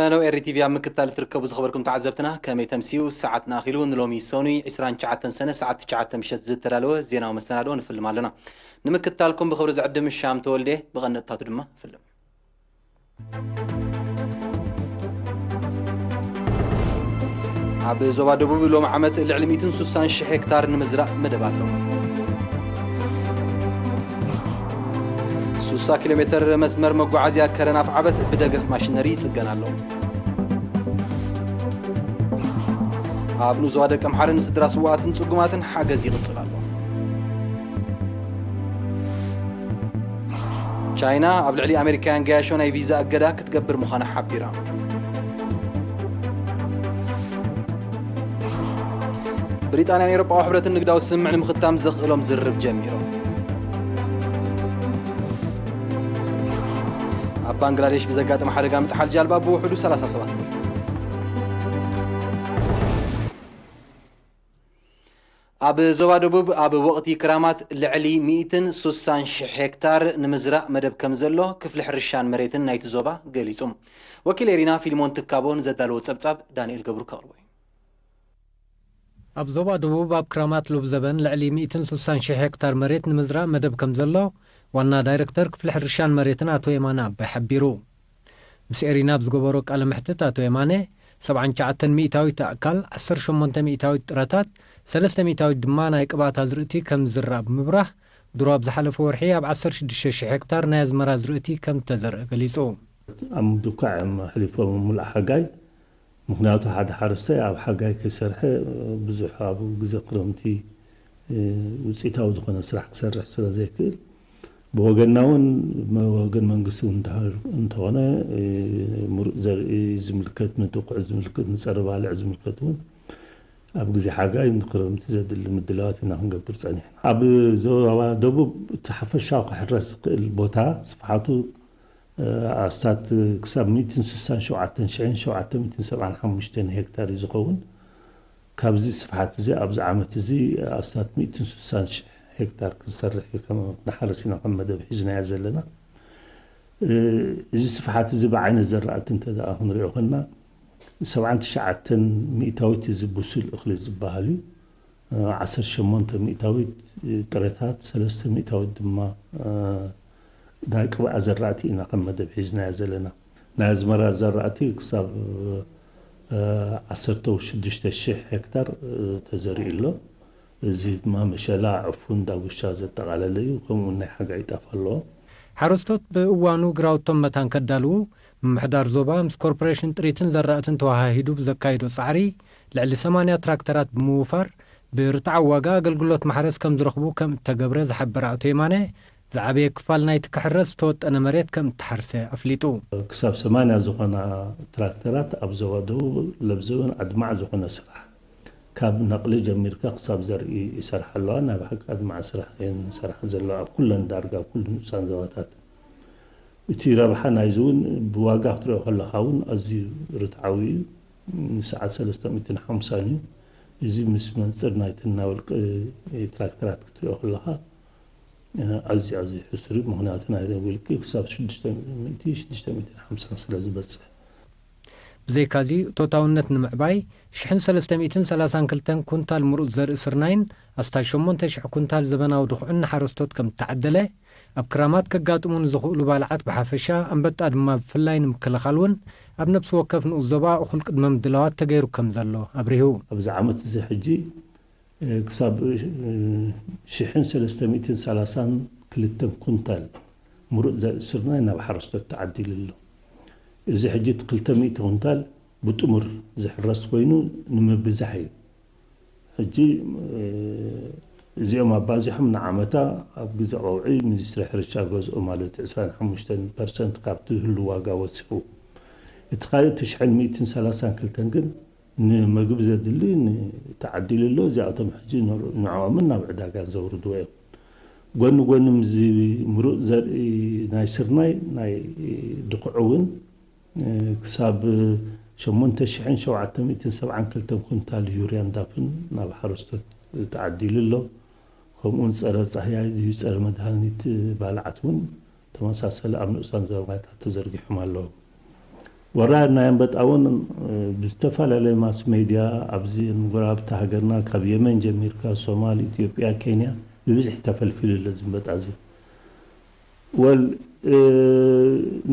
መደብ ኤሪ ቲቪ ኣብ ምክትታል እትርከቡ ዝኸበርኩም ተዓዘብትና፣ ከመይ ተምስዩ? ሰዓትና ኣኺሉ። ንሎሚ ሰኑይ ዕስራን ትሽዓተን ሰነ ሰዓት ትሽዓተ ምሸት ዝተዳለወ ዜናዊ መሰናድኦ ንፍልም ኣለና። ንምክትታልኩም ብኽብሪ ዝዕድም ሻም ተወልደ፣ ብቐንጥታቱ ድማ ፍልም። ኣብ ዞባ ደቡብ ሎም ዓመት ልዕሊ ሚእትን ሱሳን ሽሕ ሄክታር ንምዝራእ መደብ ኣሎ። ሱሳ ኪሎ ሜተር መስመር መጓዓዝያ ከረን ኣፍዓበት ብደገፍ ማሽነሪ ይጽገን ኣሎ። ኣብ ንኡስ ዞባ ደቀምሓረ ንስድራ ስውኣትን ጽጉማትን ሓገዝ ይቕጽል ኣሎ። ቻይና ኣብ ልዕሊ ኣሜሪካውያን ገያሾ ናይ ቪዛ እገዳ ክትገብር ምዃና ሓቢራ። ብሪጣንያን ኤውሮጳዊ ሕብረትን ንግዳዊ ስምምዕ ንምኽታም ዘኽእሎም ዝርርብ ጀሚሮም። ኣብ ባንግላዴሽ ብዘጋጠመ ሓደጋ ምጥሓል ጃልባ ብውሕዱ ሰላሳ ሰባት ሞቱ። ኣብ ዞባ ደቡብ ኣብ ወቕቲ ክራማት ልዕሊ ሚእትን ሱሳን ሽሕ ሄክታር ንምዝራእ መደብ ከም ዘሎ ክፍሊ ሕርሻን መሬትን ናይቲ ዞባ ገሊጹ። ወኪል ኤሪና ፊልሞን ትካቦ ንዘዳለዎ ጸብጻብ ዳንኤል ገብሩ ከቕርቦ እዩ። ኣብ ዞባ ደቡብ ኣብ ክራማት ሉብዘበን ልዕሊ ሚእትን ሱሳን ሽሕ ሄክታር መሬት ንምዝራእ መደብ ከም ዘሎ ዋና ዳይረክተር ክፍሊ ሕርሻን መሬትን ኣቶ የማነ ኣባይ ሓቢሩ። ምስ ኤሪና ኣብ ዝገበሮ ቃለ መሕትት ኣቶ የማነ፣ ሰብዓን ትሽዓተን ሚእታዊት ኣእካል፣ ዓሰርተ ሸሞንተ ሚእታዊት ጥረታት፣ ሰለስተ ሚእታዊት ድማ ናይ ቅብኣት ኣዝርእቲ ከም ዝዝራእ ብምብራህ፣ ድሮ ኣብ ዝሓለፈ ወርሒ ኣብ ዓሰርተ ሽዱሽተ ሽሕ ሄክታር ናይ ኣዝመራ ኣዝርእቲ ከም እተዘርአ ገሊጹ። ኣብ ምድኳዕ እዮም ኣሕሊፎም ምሉእ ሓጋይ። ምኽንያቱ ሓደ ሓረስታይ ኣብ ሓጋይ ከይሰርሐ ብዙሕ ኣብ ግዜ ክረምቲ፣ እ፣ ውፅኢታዊ ዝኾነ ስራሕ ክሰርሕ ስለ ዘይክእል፣ ብወገንና እውን፣ ብወገን መንግስቲ እውን እንድሕር እንተኾነ፣ እ፣ ምሩፅ ዘርኢ ዝምልከት፣ ንድኹዒ ዝምልከት፣ ንፀረ ባልዕ ዝምልከት እውን ኣብ ግዜ ሓጋይ ንክረምቲ ዘድሊ ምድላዋት ኢና ክንገብር ፀኒሕና። ኣብ ዞባ ደቡብ እቲ ሓፈሻዊ ክሕረስ ዝኽእል ቦታ ስፍሓቱ፣ እ፣ ኣስታት ክሳብ ሚእትን ስሳን ሸውዓተን ሽሕን ሸውዓተ ሚእትን ሰብዓን ሓሙሽተን ሄክታር እዩ ዝኸውን። ካብዚ ስፍሓት እዚ ኣብዚ ዓመት እዚ ኣስታት ሚእትን ስሳን ሽሕ ሄክታር ክንሰርሕ እዩ፣ ከም ንሓርስ ኢና ከም መደብ ሒዝናዮ ዘለና። እ፣ እዚ ስፍሓት እዚ ብዓይነት ዘራእቲ እንተ ደኣ ክንሪኦ ኮንና፣ ሰብዓን ትሽዓተን ሚእታዊት እዚ ብሱል እኽሊ ዝበሃል እዩ። እ፣ ዓሰርተ ሸሞንተ ሚእታዊት ጥረታት፣ ሰለስተ ሚእታዊት ድማ፣ እ፣ ናይ ቅብኣ ዘራእቲ ኢና ከም መደብ ሒዝናዮ ዘለና። ናይ ኣዝመራ ዘራእቲ ክሳብ፣ እ፣ ዓሰርተ ሽዱሽተ ሽሕ ሄክታር፣ እ፣ ተዘሪኡ ኣሎ። እዚ ድማ መሸላ፣ ዕፉን፣ ዳጉሻ ዘጠቓለለ እዩ። ከምኡ እውን ናይ ሓጋይ ጣፍ ኣለዎ። ሓረስቶት ብእዋኑ ግራውቶም መታን ከዳልዉ፣ ምምሕዳር ዞባ ምስ ኮርፖሬሽን ጥሪትን ዘራእትን ተወሃሂዱ ብዘካይዶ ጻዕሪ፣ ልዕሊ ሰማንያ ትራክተራት ብምውፋር፣ ብርትዓዊ ዋጋ ኣገልግሎት ማሕረስ ከም ዝረኽቡ ከም እተገብረ ዝሓበረ ኣቶ የማነ፣ ዝዓበየ ክፋል ናይቲ ክሕረስ ዝተወጠነ መሬት ከም እተሓርሰ ኣፍሊጡ። ክሳብ ሰማንያ ዝኾና ትራክተራት ኣብ ዞባ ደቡብ ለብዘበን ኣድማዕ ዝኾነ ስራሕ፣ ካብ ነቕሊ ጀሚርካ ክሳብ ዘርኢ ይሰርሓ ኣለዋ። ናይ ብሓቂ ኣድማዕ ስራሕ እየን ዝሰርሓ ዘለዋ ኣብ ኩለን ዳርጋ ኣብ ኩሉ ንኡሳን ዞባታት። እቲ ረብሓ ናይዚ እውን ብዋጋ ክትሪኦ ከለኻ እውን ኣዝዩ ርትዓዊ እዩ። ንሰዓት ሰለስተ ሚእትን ሓምሳን እዩ። እዚ ምስ መንጽር ናይተን ናይ ውልቂ ትራክተራት ክትሪኦ ከለኻ፣ ኣዝዩ፣ ኣዝዩ ሕሱር እዩ። ምኽንያቱ ናይ ውልቂ ክሳብ ሽዱሽተ ሚእቲ፣ ሽዱሽተ ሚእትን ሓምሳን ስለ ዝበጽሕ። ብዘይካዚ፣ እቶታውነት ንምዕባይ፣ ሽሕን ሰለስተ ሚእትን ሰላሳን ክልተን ኩንታል ምሩጽ ዘርኢ ስርናይን ኣስታት ሸሞንተ ሽሕ ኩንታል ዘበናዊ ድኹዕን ንሓረስቶት ከም እተዓደለ፣ ኣብ ክራማት ከጋጥሙ ንዝኽእሉ ባልዓት ብሓፈሻ፣ ኣንበጣ ድማ ብፍላይ ንምክልኻል እውን ኣብ ነፍሲ ወከፍ ንኡስ ዞባ እኹል ቅድመ ምድላዋት ተገይሩ ከም ዘሎ ኣብሪሁ። ኣብዚ ዓመት እዚ ሕጂ፣ እ፣ ክሳብ፣ እ፣ ሽሕን ሰለስተ ሚእትን ሰላሳን ክልተን ኩንታል ምሩጽ ዘርኢ ስርናይ ናብ ሓረስቶት ተዓዲሉ ኣሎ። እዚ ሕጂ እቲ ክልተ ሚእቲ ኩንታል ብጥሙር ዝሕረስ ኮይኑ ንምብዛሕ እዩ። ሕጂ፣ እ፣ እዚኦም ኣባዚሖም ንዓመታ ኣብ ግዜ ቀውዒ ሚኒስትሪ ሕርሻ ገዝኦ ማለት ዕስራን ሓሙሽተን ፐርሰንት ካብቲ ህሉ ዋጋ ወሲኹ። እቲ ካልእ ትሽዕን ሚእትን ሰላሳን ክልተን ግን ንምግቢ ዘድሊ ን-፣ ተዓዲሉ ኣሎ። እዚኣቶም ሕጂ ንር-፣ ንዕኦምን ናብ ዕዳጋን ዘውርድዎ እዮም። ጎኒ ጎኒ ምስዚ ምሩጽ ዘርኢ ናይ ስርናይ፣ ናይ ድኹዒ እውን፣ እ፣ ክሳብ ሸሞንተ ሽሕን ሸውዓተ ሚእትን ሰብዓን ክልተን ኩንታል ዩርያን ዳፕን ናብ ሓረስቶት ተዓዲሉ ኣሎ። ከምኡውን ጸረ ጻህያይ ድዩ ጸረ መድሃኒት ባልዓት እውን ተመሳሰለ ኣብ ንኡሳን ዘባታት ተዘርጊሖም ኣለዉ። ወራር ናይ ኣንበጣ እውን ብዝተፈላለየ ማስ ሜድያ ኣብዚ ጎረባብቲ ሃገርና ካብ የመን ጀሚርካ ሶማል፣ ኢትዮጵያ፣ ኬንያ ብብዝሒ ተፈልፊሉ ኣሎ እዚ ኣንበጣ እዚ። ወል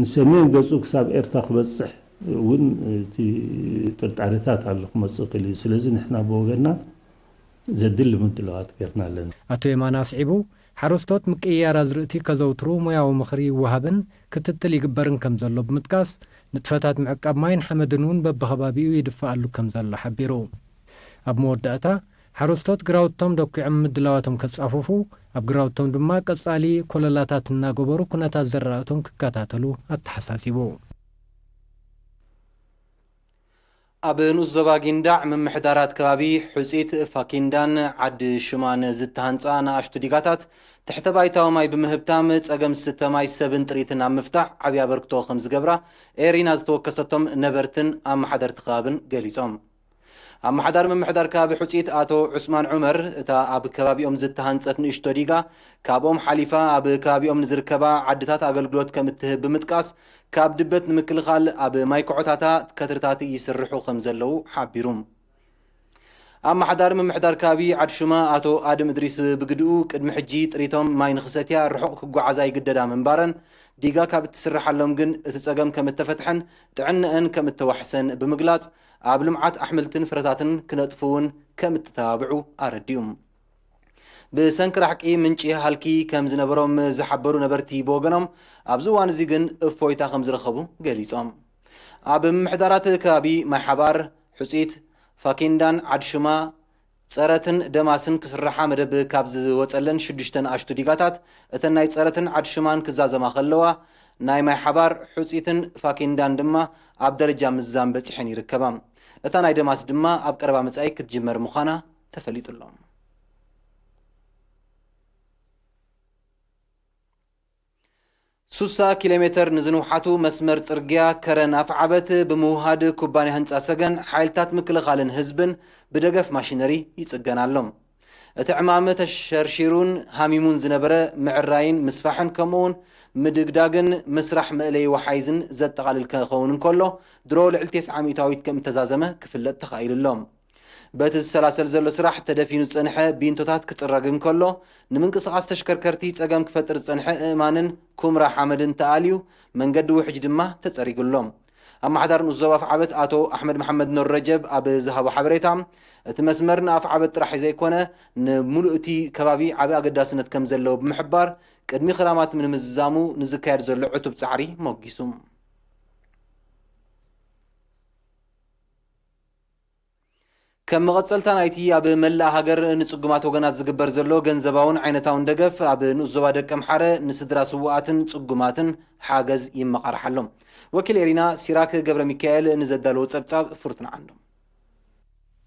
ንሰሜን ገጹ ክሳብ ኤርትራ ክበጽሕ እውን እቲ ጥርጣሬታት ኣሎ ክመጽእ ክእል እዩ። ስለዚ ንሕና ብወገንና ዘድሊ ምድላዋት ጌርና ኣለና። ኣቶ የማነ ኣስዒቡ፣ ሓረስቶት ምቅይያር ኣዝርእቲ ከዘውትሩ ሞያዊ ምኽሪ ይወሃብን ክትትል ይግበርን ከም ዘሎ ብምጥቃስ፣ ንጥፈታት ምዕቃብ ማይን ሓመድን እውን በብኸባቢኡ ይድፈኣሉ ከም ዘሎ ሓቢሩ። ኣብ መወዳእታ፣ ሓረስቶት ግራውቶም ደኲዖም ምድላዋቶም ከጻፍፉ፣ ኣብ ግራውቶም ድማ ቀጻሊ ኮለላታት እናገበሩ ኩነታት ዘራእቶም ክከታተሉ ኣተሓሳሲቡ። ኣብ ንኡስ ዞባ ጊንዳዕ ምምሕዳራት ከባቢ ሑጺት፣ ፋኪንዳን ዓዲ ሽማን ዝተሃንጻ ንኣሽቱ ዲጋታት ትሕተ ባይታዊ ማይ ብምህብታም ጸገም ዝስተ ማይ ሰብን ጥሪትን ኣብ ምፍታሕ ዓብዪ ኣበርክቶ ከም ዝገብራ ኤሪና ዝተወከሰቶም ነበርትን ኣመሓደርቲ ከባብን ገሊጾም። ኣመሓዳሪ ምምሕዳር ከባቢ ሑጺት ኣቶ ዑስማን ዑመር፣ እታ ኣብ ከባቢኦም ዝተሃንጸት ንእሽቶ ዲጋ ካብኦም ሓሊፋ ኣብ ከባቢኦም ንዝርከባ ዓድታት ኣገልግሎት ከም እትህብ ብምጥቃስ፣ ካብ ድበት ንምክልኻል ኣብ ማይ ኮዖታታ ከትርታት ይስርሑ ከም ዘለዉ ሓቢሩ። ኣመሓዳሪ ምምሕዳር ከባቢ ዓድሹማ ኣቶ ኣድም እድሪስ ብግድኡ፣ ቅድሚ ሕጂ ጥሪቶም ማይ ንኽሰትያ ርሑቕ ክጓዓዛ ይግደዳ ምንባረን፣ ዲጋ ካብ እትስርሓሎም ግን እቲ ጸገም ከም እተፈትሐን ጥዕነአን ከም እተዋሕሰን ብምግላጽ፣ ኣብ ልምዓት ኣሕምልትን ፍረታትን ክነጥፉ እውን ከም እተተባብዑ ኣረዲኡ። ብሰንኪ ራሕቂ ምንጪ ሃልኪ ከም ዝነበሮም ዝሓበሩ ነበርቲ ብወገኖም፣ ኣብዚ እዋን እዚ ግን እፎይታ ከም ዝረኸቡ ገሊጾም። ኣብ ምምሕዳራት ከባቢ ማይ ሓባር፣ ሑጺት፣ ፋኪንዳን ዓድሹማ ጸረትን ደማስን ክስርሓ መደብ ካብ ዝወጸለን ሽዱሽተ ንኣሽቱ ዲጋታት፣ እተን ናይ ጸረትን ዓድሹማን ክዛዘማ ከለዋ፣ ናይ ማይ ሓባር፣ ሑጺትን ፋኪንዳን ድማ ኣብ ደረጃ ምዝዛም በጺሐን ይርከባ። እታ ናይ ደማስ ድማ ኣብ ቀረባ መጻኢ ክትጅመር ምዃና ተፈሊጡ ኣሎ። ሱሳ ኪሎ ሜተር ንዝንውሓቱ መስመር ጽርግያ ከረን ኣፍዓበት ብምውሃድ፣ ኩባንያ ህንጻ ሰገን፣ ሓይልታት ምክልኻልን ህዝብን ብደገፍ ማሽነሪ ይጽገን ኣሎ። እቲ ዕማም ተሸርሺሩን ሃሚሙን ዝነበረ ምዕራይን ምስፋሕን፣ ከምኡውን ምድግዳግን ምስራሕ መእለዪ ወሓይዝን ዘጠቓልል ክኸውን እንከሎ፣ ድሮ ልዕሊ ተስዓ ሚእታዊት ከም እተዛዘመ ክፍለጥ ተኻኢሉ ኣሎ። በቲ ዝሰላሰል ዘሎ ስራሕ፣ ተደፊኑ ዝጸንሐ ቢንቶታት ክጽረግ እንከሎ፣ ንምንቅስቓስ ተሽከርከርቲ ጸገም ክፈጥር ዝጸንሐ እእማንን ኩምራ ሓመድን ተኣልዩ፣ መንገዲ ውሕጅ ድማ ተጸሪጉ ኣሎ። ኣመሓዳሪ ንኡስ ዞባ ኣፍዓበት ኣቶ ኣሕመድ መሓመድ ኑር ረጀብ ኣብ ዝሃቦ ሓበሬታ፣ እቲ መስመር ንኣፍዓበት ጥራሕ ዘይኮነ፣ ንምሉእ እቲ ከባቢ ዓቢ ኣገዳስነት ከም ዘለዎ ብምሕባር፣ ቅድሚ ክራማት ንምዝዛሙ ንዝካየድ ዘሎ ዕቱብ ጻዕሪ ሞጊሱ። ከም መቐጸልታ ናይቲ ኣብ መላእ ሃገር ንጽጉማት ወገናት ዝግበር ዘሎ ገንዘባውን ዓይነታውን ደገፍ፣ ኣብ ንኡስ ዞባ ደቀምሓረ ንስድራ ስዉኣትን ጽጉማትን ሓገዝ ይመቓራሕ ኣሎ። ወኪል ኤሪና ሲራክ ገብረ ሚካኤል ንዘዳለዎ ጸብጻብ ፍርቱና ዓንዶም።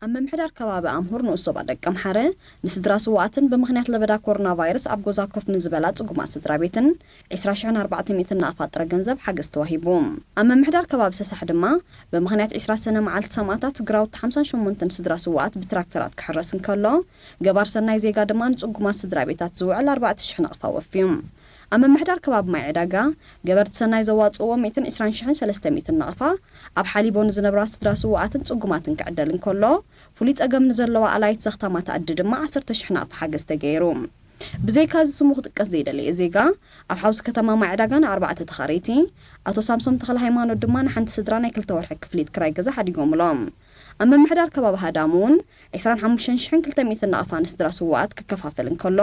ኣብ ምምሕዳር ከባቢ ኣምሁር ንኡስ ዞባ ደቀምሓረ፣ ንስድራ ስዉኣትን ብምኽንያት ለበዳ ኮሮና ቫይረስ ኣብ ገዛ ኮፍ ንዝበላ ጽጉማት ስድራ ቤትን፣ ዕስራ ሽሕን ኣርባዕተ ሚእትን ናቕፋ ጥረ ገንዘብ ሓገዝ ተዋሂቡ። ኣብ ምምሕዳር ከባቢ ሰሳሕ ድማ፣ ብምኽንያት ዕስራ ሰነ መዓልቲ ሰማእታት፣ ግራውቲ ሓምሳን ሸሞንተን ስድራ ስዉኣት ብትራክተራት ክሕረስ እንከሎ፣ ገባር ሰናይ ዜጋ ድማ ንጽጉማት ስድራ ቤታት ዝውዕል ኣርባዕተ ሽሕ ናቕፋ ወፍዩ። ኣብ ምምሕዳር ከባቢ ማይ ዕዳጋ፣ ገበርቲ ሰናይ ዘዋጽእዎ ሚእትን ዕስራን ሽሕን ሰለስተ ሚእትን ናቕፋ፣ ኣብ ሓሊቦ ንዝነብራ ስድራ ስዉኣትን ጽጉማትን ክዕደል እንከሎ፣ ፍሉይ ጸገም ንዘለዋ ኣላይት ዘኽታማት ኣዲ ድማ ዓሰርተ ሽሕ ናቕፋ ሓገዝ ተገይሩ። ብዘይካ እዚ ስሙ ክጥቀስ ዘይደለየ ዜጋ፣ ኣብ ሓውሲ ከተማ ማይ ዕዳጋ ንኣርባዕተ ተኻረይቲ፣ ኣቶ ሳምሶም ተኽለ ሃይማኖት ድማ ንሓንቲ ስድራ ናይ ክልተ ወርሒ ክፍሊት ክራይ ገዛ ሓዲጎምሎም። ኣብ ምምሕዳር ከባቢ ሃዳም እውን ዕስራን ሓሙሽተን ሽሕን ክልተ ሚእትን ናቕፋ ንስድራ ስዉኣት ክከፋፈል እንከሎ፣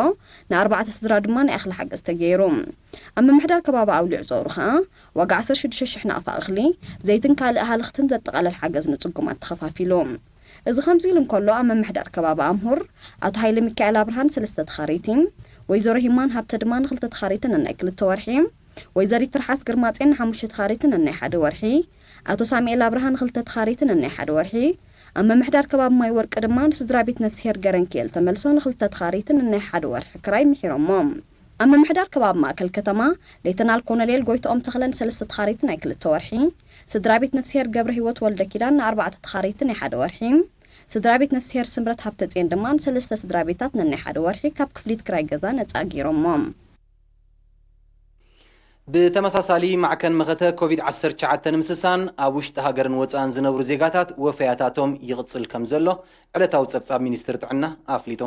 ንኣርባዕተ ስድራ ድማ ናይ እኽሊ ሓገዝ ተገይሩ። ኣብ ምምሕዳር ከባቢ ኣውሊዕ ጾሩ ኸኣ፣ ዋጋ ዓሰርተ ሽዱሽተ ሽሕ ናቕፋ እኽሊ፣ ዘይትን ካልእ ሃለኽትን ዘጠቓለል ሓገዝ ንጽጉማት ተኸፋፊሉ። እዚ ከምዚ ኢሉ እንከሎ፣ ኣብ ምምሕዳር ከባቢ ኣምሁር፣ ኣቶ ሃይለ ሚካኤል ኣብርሃ ንሰለስተ ተኻረይቲ፣ ወይዘሮ ሂማን ሃብተ ድማ ንኽልተ ተኻረይቲ ነናይ ክልተ ወርሒ፣ ወይዘሪት ትርሓስ ግርማጼን ንሓሙሽተ ተኻረይቲ ነናይ ሓደ ወርሒ፣ ኣቶ ሳሙኤል ኣብርሃ ንኽልተ ተኻረይቲ ነናይ ሓደ ወርሒ፣ ኣብ ምምሕዳር ከባቢ ማይ ወርቂ ድማ ንስድራ ቤት ነፍስሄር ገረንክኤል ተመልሶ ንኽልተ ተኻረይቲ ነናይ ሓደ ወርሒ ክራይ ምሒሮሞም። ኣብ ምምሕዳር ከባቢ ማእከል ከተማ፣ ሌተናል ኮሎኔል ጎይትኦም ተኽለ ንሰለስተ ተኻረይቲ ናይ ክልተ ወርሒ፣ ስድራ ቤት ነፍስሄር ገብረ ህይወት ወልደ ኪዳን ንኣርባዕተ ተኻረይቲ ናይ ሓደ ወርሒ፣ ስድራ ቤት ነፍስሄር ስምረት ሃብተጽዮን ድማ ንሰለስተ ስድራ ቤታት ነናይ ሓደ ወርሒ ካብ ክፍሊት ክራይ ገዛ ነጻ ገይሮሞም። ብተመሳሳሊ፣ ማዕከን መኸተ ኮቪድ ዓሰርተ ትሽዓተ ንምስሳን ኣብ ውሽጢ ሃገርን ወጻእን ዝነብሩ ዜጋታት ወፈያታቶም ይቕጽል ከም ዘሎ ዕለታዊ ጸብጻብ ሚኒስትሪ ጥዕና ኣፍሊጡ።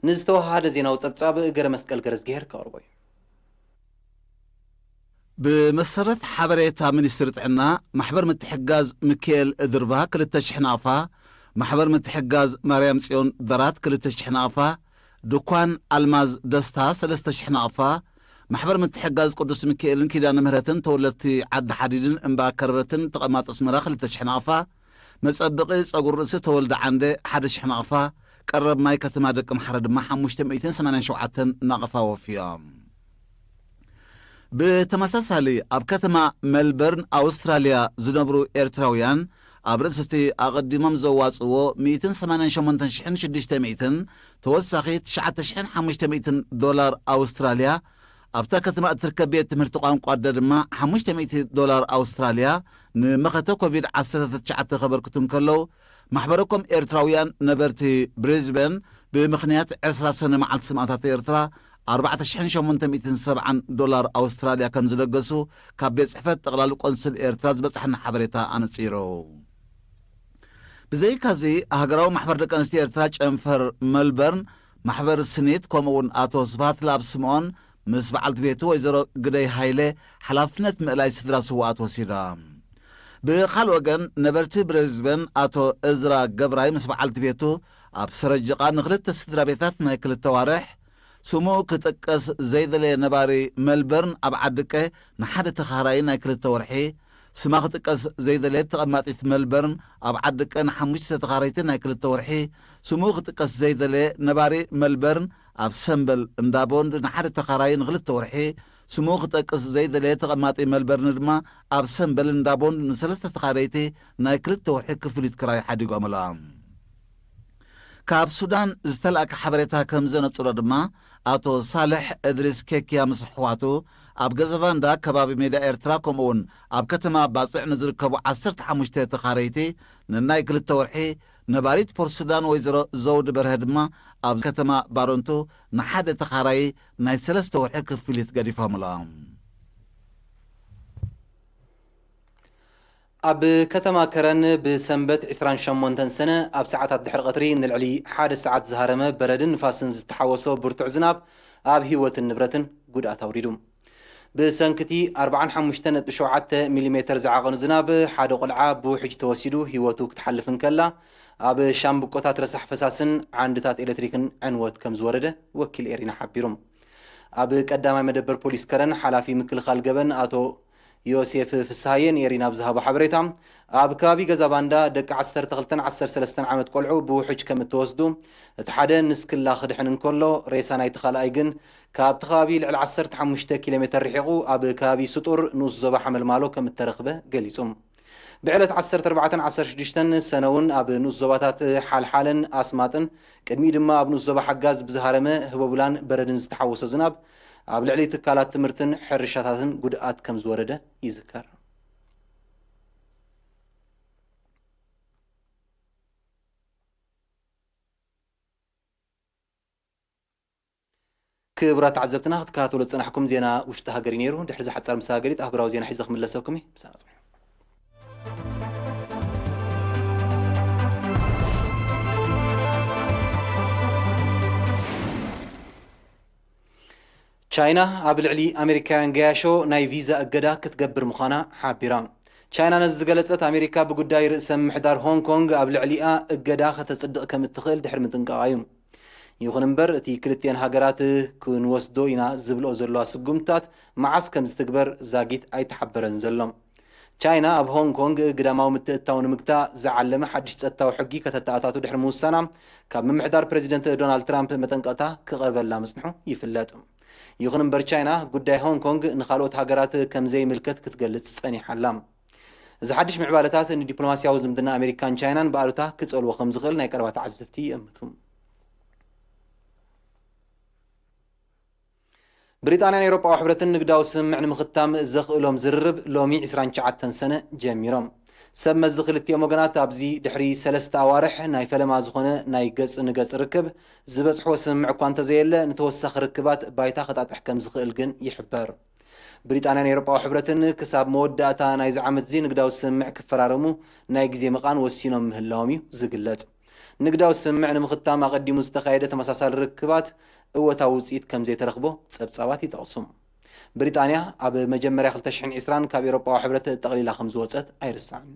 ንዝተወሃሃደ ዜናዊ ጸብጻብ ገረ መስቀል ገረዝግሄር ከቕርቦ እዩ። ብመሰረት ሓበሬታ ሚኒስትሪ ጥዕና፣ ማሕበር ምትሕግጋዝ ሚካኤል ድርባ ክልተ ሽሕ ናቕፋ፣ ማሕበር ምትሕግጋዝ ማርያም ጽዮን ደራት ክልተ ሽሕ ናቕፋ፣ ድኳን ኣልማዝ ደስታ ሰለስተ ሽሕ ናቕፋ፣ ማሕበር ምትሕግጋዝ ቅዱስ ሚካኤልን ኪዳነ ምህረትን ተወለድቲ ዓዲ ሓዲድን እምባ ከርበትን ተቐማጦ ኣስመራ ክልተ ሽሕ ናቕፋ፣ መጸብቒ ጸጉሪ ርእሲ ተወልደ ዓንደ ሓደ ሽሕ ናቕፋ፣ ቀረብ ማይ ከተማ ደቂ ምሓረ ድማ ሓሙሽተ ሚእትን ሰማንያን ሸውዓተን ናቕፋ ወፍዮም። ብተመሳሳሊ፣ ኣብ ከተማ ሜልበርን ኣውስትራልያ ዝነብሩ ኤርትራውያን፣ ኣብ ርእሲ እቲ ኣቐዲሞም ዘዋጽእዎ ሚእትን ሰማንያን ሸሞንተን ሽሕን ሽዱሽተ ሚእትን፣ ተወሳኺ ትሽዓተ ሽሕን ሓሙሽተ ሚእትን ዶላር ኣውስትራልያ፣ ኣብታ ከተማ እትርከብ ቤት ትምህርቲ ቋንቋ ኣደ ድማ ሓሙሽተ ሚእቲ ዶላር ኣውስትራልያ ንመኸተ ኮቪድ ዓሰርተ ትሽዓተ ከበርክቱ እንከለዉ፣ ማሕበረኮም ኤርትራውያን ነበርቲ ብሪዝበን ብምኽንያት ዕስራ ሰነ መዓልቲ ሰማእታት ኤርትራ ኣርባዕተ ሽሕን ሸሞንተ ሚእትን ሰብዓን ዶላር ኣውስትራልያ ከም ዝለገሱ ካብ ቤት ጽሕፈት ጠቕላሊ ቆንስል ኤርትራ ዝበጽሐና ሓበሬታ ኣነጺሩ። ብዘይካዚ፣ ሃገራዊ ማሕበር ደቂ ኣንስትዮ ኤርትራ ጨንፈር መልበርን፣ ማሕበር ስኒት፣ ከምኡ እውን ኣቶ ስብሃት ላብ ስምኦን ምስ በዓልቲ ቤቱ ወይዘሮ ግደይ ሃይለ ሓላፍነት ምእላይ ስድራ ስውኣት ወሲዶም። ብኻልእ ወገን፣ ነበርቲ ብሪዝበን ኣቶ እዝራ ገብራይ ምስ በዓልቲ ቤቱ ኣብ ሰረጅቓ ንኽልተ ስድራ ቤታት ናይ ክልተ ዋርሕ፣ ስሙ ክጥቀስ ዘይደለየ ነባሪ መልበርን ኣብ ዓድቀ ንሓደ ተኻራይ ናይ ክልተ ወርሒ፣ ስማ ክጥቀስ ዘይደለየት ተቐማጢት መልበርን ኣብ ዓድቀ ንሓሙሽተ ተኻረይቲ ናይ ክልተ ወርሒ፣ ስሙ ክጥቀስ ዘይደለየ ነባሪ መልበርን ኣብ ሰምበል እንዳ ቦንድ ንሓደ ተኻራይ ንኽልተ ወርሒ፣ ስሙ ክጠቅስ ዘይደለየ ተቐማጢ መልበርን ድማ ኣብ ሰምበል እንዳ ቦንድ ንሰለስተ ተኻረይቲ ናይ ክልተ ወርሒ ክፍሊት ክራይ ሓዲጎምሎም። ካብ ሱዳን ዝተላእከ ሓበሬታ ከም ዘነጽሮ ድማ፣ ኣቶ ሳልሕ እድሪስ ኬክያ ምስ ኣሕዋቱ ኣብ ገዘባንዳ ከባቢ ሜዳ ኤርትራ፣ ከምኡውን ኣብ ከተማ ባጽዕ ንዝርከቡ ዓሰርተ ሓሙሽተ ተኻረይቲ ንናይ ክልተ ወርሒ፣ ነባሪት ፖርት ሱዳን ወይዘሮ ዘውዲ በርሀ ድማ ኣብ ከተማ ባረንቱ ንሓደ ተኻራዪ ናይ ሰለስተ ወርሒ ክፍሊት ገዲፎምሎም። ኣብ ከተማ ከረን ብሰንበት ዕስራን ሸሞንተን ሰነ ኣብ ሰዓታት ድሕሪ ቀትሪ ንልዕሊ ሓደ ሰዓት ዝሃረመ በረድን ንፋስን ዝተሓወሶ ብርቱዕ ዝናብ ኣብ ህይወትን ንብረትን ጉድኣት ኣውሪዱ። ብሰንኪ እቲ ኣርብዓን ሓሙሽተ ነጥቢ ሸውዓተ ሚሊሜተር ዝዓቐኑ ዝናብ ሓደ ቆልዓ ብውሕጅ ተወሲዱ ህይወቱ ክትሓልፍ እንከላ፣ ኣብ ሻምብቆታት ረሳሕ ፈሳስን ዓንድታት ኤሌክትሪክን ዕንወት ከም ዝወረደ ወኪል ኤሪና ሓቢሩ። ኣብ ቀዳማይ መደበር ፖሊስ ከረን ሓላፊ ምክልኻል ገበን ኣቶ ዮሴፍ ፍስሃየ ንኤሪና ኣብ ዝሃቦ ሓበሬታ፣ ኣብ ከባቢ ገዛ ባንዳ ደቂ ዓሰርተ ክልተን ዓሰርተ ሰለስተን ዓመት ቆልዑ ብውሕጅ ከም እተወስዱ፣ እቲ ሓደ ንስክላ ክድሕን እንከሎ፣ ሬሳ ናይቲ ካልኣይ ግን ካብቲ ከባቢ ልዕሊ ዓሰርተ ሓሙሽተ ኪሎ ሜተር ርሒቑ ኣብ ከባቢ ስጡር ንኡስ ዞባ ሓመልማሎ ከም እተረኽበ ገሊጹ። ብዕለት ዓሰርተ ኣርባዕተን ዓሰርተ ሽዱሽተን ሰነ እውን ኣብ ንኡስ ዞባታት ሓልሓለን ኣስማጥን፣ ቅድሚኡ ድማ ኣብ ንኡስ ዞባ ሓጋዝ ብዝሃረመ ህቦብላን በረድን ዝተሓወሶ ዝናብ ኣብ ልዕሊ ትካላት ትምህርትን ሕርሻታትን ጉድኣት ከም ዝወረደ ይዝከር። ክቡራት ተዓዘብትና፣ ክትከታተሉ ዝጸናሕኩም ዜና ውሽጢ ሃገር እዩ ነይሩ። ድሕሪ እዚ ሓጻር መሰጋገሪት ኣህጉራዊ ዜና ሒዘ ክምለሰኩም እየ። ብሰላም ጽንሑ። ቻይና ኣብ ልዕሊ ኣሜሪካውያን ገያሾ ናይ ቪዛ እገዳ ክትገብር ምዃና ሓቢራ። ቻይና ነዚ ዝገለጸት፣ ኣሜሪካ ብጉዳይ ርእሰ ምምሕዳር ሆንግ ኮንግ ኣብ ልዕሊኣ እገዳ ከተጽድቕ ከም እትኽእል ድሕሪ ምጥንቃቓ እዩ። ይኹን እምበር፣ እቲ ክልቲኤን ሃገራት ክንወስዶ ኢና ዝብልኦ ዘለዋ ስጉምትታት መዓስ ከም ዝትግበር ዛጊት ኣይተሓበረን ዘሎ። ቻይና ኣብ ሆንግ ኮንግ ግዳማዊ ምትእትታው ንምግታእ ዝዓለመ ሓድሽ ጸጥታዊ ሕጊ ከተተኣታቱ ድሕሪ ምውሳና፣ ካብ ምምሕዳር ፕረዚደንት ዶናልድ ትራምፕ መጠንቀቕታ ክቐርበላ ምጽንሑ ይፍለጥ። ይኹን እምበር፣ ቻይና ጉዳይ ሆንግ ኮንግ ንኻልኦት ሃገራት ከም ዘይምልከት ክትገልጽ ጸኒሓ ኣላ። እዚ ሓድሽ ምዕባለታት ንዲፕሎማስያዊ ዝምድና ኣሜሪካን ቻይናን ብኣሉታ ክጸልዎ ከም ዝኽእል ናይ ቀረባ ተዓዘብቲ ይእምቱ። ብሪጣንያን ኤውሮጳዊ ሕብረትን ንግዳዊ ስምምዕ ንምኽታም ዘኽእሎም ዝርርብ ሎሚ ዕስራን ትሽዓተን ሰነ ጀሚሮም። ሰብ መዚ ክልቲኦም ወገናት ኣብዚ ድሕሪ ሰለስተ ኣዋርሕ ናይ ፈለማ ዝኾነ ናይ ገጽ ንገጽ ርክብ ዝበጽሕዎ ስምምዕ እኳ እንተዘየለ፣ ንተወሳኺ ርክባት ባይታ ክጣጥሕ ከም ዝኽእል ግን ይሕበር። ብሪጣንያን ኤውሮጳዊ ሕብረትን ክሳብ መወዳእታ ናይዚ ዓመት እዚ ንግዳዊ ስምምዕ ክፈራረሙ ናይ ግዜ መቓን ወሲኖም ምህላዎም እዩ ዝግለጽ። ንግዳዊ ስምምዕ ንምኽታም ኣቐዲሙ ዝተኻየደ ተመሳሳሊ ርክባት እወታዊ ውጽኢት ከም ዘይተረኽቦ ጸብጻባት ይጠቕሱ። ብሪጣንያ ኣብ መጀመርያ ክልተ ሽሕን ዕስራን ካብ ኤውሮጳዊ ሕብረት ጠቕሊላ ከም ዝወጸት ኣይርሳዕን።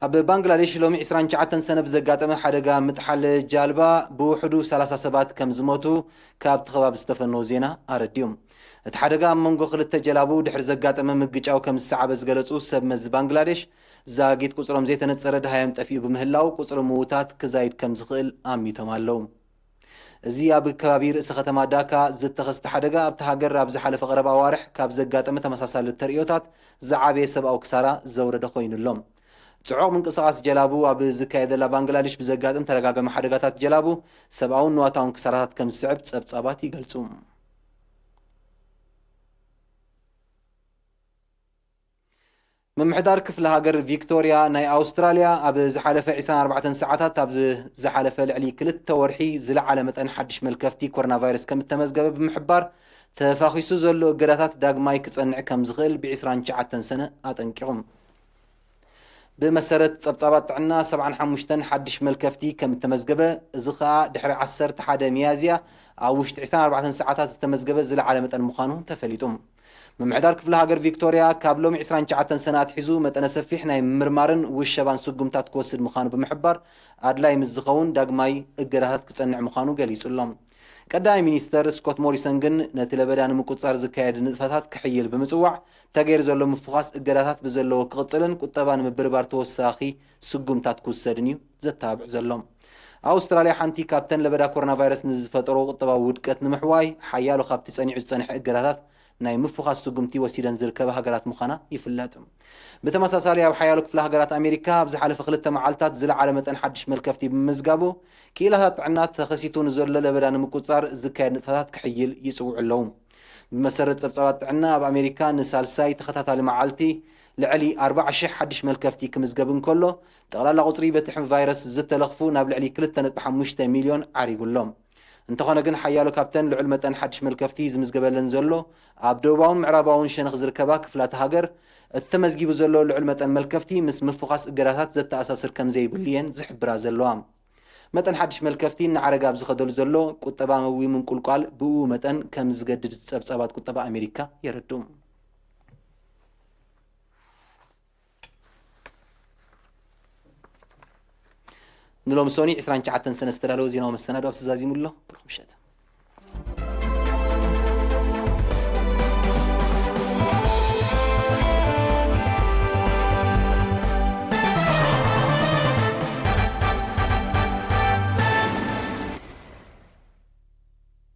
ኣብ ባንግላዴሽ ሎሚ ዕስራን ትሽዓተን ሰነ ብዘጋጠመ ሓደጋ ምጥሓል ጃልባ ብውሕዱ ሰላሳ ሰባት ከም ዝሞቱ ካብቲ ከባቢ ዝተፈነወ ዜና ኣረዲኡ። እቲ ሓደጋ ኣብ መንጎ ክልተ ጀላቡ ድሕሪ ዘጋጠመ ምግጫው ከም ዝሰዓበ ዝገለጹ ሰብ መዚ ባንግላዴሽ፣ ዛጊት ቁጽሮም ዘይተነጸረ ደሃዮም ጠፊኡ ብምህላው ቁጽሪ ምዉታት ክዛይድ ከም ዝኽእል ኣሚቶም ኣለዉ። እዚ ኣብ ከባቢ ርእሰ ከተማ ዳካ ዝተኸስተ ሓደጋ ኣብቲ ሃገር ኣብ ዝሓለፈ ቀረባ ኣዋርሕ ካብ ዘጋጠመ ተመሳሳሊ ተርእዮታት ዝዓበየ ሰብኣዊ ክሳራ ዘውረደ ኮይኑ ኣሎ። ጽዑቕ ምንቅስቓስ ጀላቡ ኣብ ዝካየደላ ባንግላዴሽ ብዘጋጥም ተደጋጋሚ ሓደጋታት ጀላቡ ሰብኣውን ንዋታውን ክሳራታት ከም ዝስዕብ ጸብጻባት ይገልጹ። ምምሕዳር ክፍለ ሃገር ቪክቶርያ ናይ ኣውስትራልያ ኣብ ዝሓለፈ ዕስራን ኣርባዕተን ሰዓታት ኣብ ዝሓለፈ ልዕሊ ክልተ ወርሒ ዝለዓለ መጠን ሓድሽ መልከፍቲ ኮሮና ቫይረስ ከም እተመዝገበ ብምሕባር፣ ተፋኺሱ ዘሎ እገዳታት ዳግማይ ክጸንዕ ከም ዝኽእል ብ ዕስራን ትሽዓተን ሰነ ኣጠንቂቑ። ብመሰረት ጸብጻባት ጥዕና፣ ሰብዓን ሓሙሽተን ሓድሽ መልከፍቲ ከም እተመዝገበ፣ እዚ ኸኣ ድሕሪ ዓሰርተ ሓደ ሚያዝያ ኣብ ውሽጢ ዕስራን ኣርባዕተን ሰዓታት ዝተመዝገበ ዝለዓለ መጠን ምዃኑ ተፈሊጡ። ምምሕዳር ክፍለ ሃገር ቪክቶርያ ካብ ሎሚ ዕስራን ትሽዓተን ሰነ ኣትሒዙ መጠነ ሰፊሕ ናይ ምምርማርን ውሸባን ስጉምታት ክወስድ ምዃኑ ብምሕባር፣ ኣድላይ ምስ ዝኸውን ዳግማይ እገዳታት ክጸንዕ ምዃኑ ገሊጹ ኣሎ። ቀዳማይ ሚኒስተር ስኮት ሞሪሰን ግን ነቲ ለበዳ ንምቁጽጻር ዝካየድ ንጥፈታት ክሕይል ብምጽዋዕ፣ ተገይሩ ዘሎ ምፍዃስ እገዳታት ብዘለዎ ክቕጽልን ቁጠባ ንምብርባር ተወሳኺ ስጉምታት ክውሰድን እዩ ዘተባብዕ ዘሎ። ኣውስትራልያ ሓንቲ ካብተን ለበዳ ኮሮና ቫይረስ ንዝፈጠሮ ቁጠባዊ ውድቀት ንምሕዋይ ሓያሎ ካብቲ ጸኒዑ ዝጸንሐ እገዳታት ናይ ምፍዃስ ስጉምቲ ወሲደን ዝርከባ ሃገራት ምዃና ይፍለጥ። ብተመሳሳሊ ኣብ ሓያሎ ክፍለ ሃገራት ኣሜሪካ ኣብ ዝሓለፈ ክልተ መዓልታት ዝለዓለ መጠን ሓድሽ መልከፍቲ ብምምዝጋቡ ክኢላታት ጥዕና ተኸሲቱ ንዘሎ ለበዳ ንምቁጽጻር ዝካየድ ንጥፈታት ክሕይል ይጽውዑ ኣለዉ። ብመሰረት ጸብጻባት ጥዕና ኣብ ኣሜሪካ ንሳልሳይ ተኸታታሊ መዓልቲ ልዕሊ ኣርባዓ ሽሕ ሓድሽ መልከፍቲ ክምዝገብ እንከሎ፣ ጠቕላላ ቁጽሪ በቲ ሕም ቫይረስ ዝተለኽፉ ናብ ልዕሊ ክልተ ነጥቢ ሓሙሽተ ሚልዮን ዓሪጉ ኣሎ። እንተኾነ ግን ሓያሎ ካብተን ልዑል መጠን ሓድሽ መልከፍቲ ዝምዝገበለን ዘሎ ኣብ ደቡባውን ምዕራባውን ሸነኽ ዝርከባ ክፍላተ ሃገር፣ እቲ ተመዝጊቡ ዘሎ ልዑል መጠን መልከፍቲ ምስ ምፍዃስ እገዳታት ዘተኣሳስር ከም ዘይብሉ እየን ዝሕብራ ዘለዋ። መጠን ሓድሽ መልከፍቲ እናዓረገ ኣብ ዝኸደሉ ዘሎ ቁጠባዊ ምንቁልቋል ብኡ መጠን ከም ዝገድድ ጸብጻባት ቁጠባ ኣሜሪካ የረድኡ። ንሎሚ ሶኒ ዕስራን ትሽዓተን ሰነ ዝተዳለወ ዜናዊ መሰናዶ ኣብዚ ዛዚሙ ኣሎ። ብሩኽ ምሸት።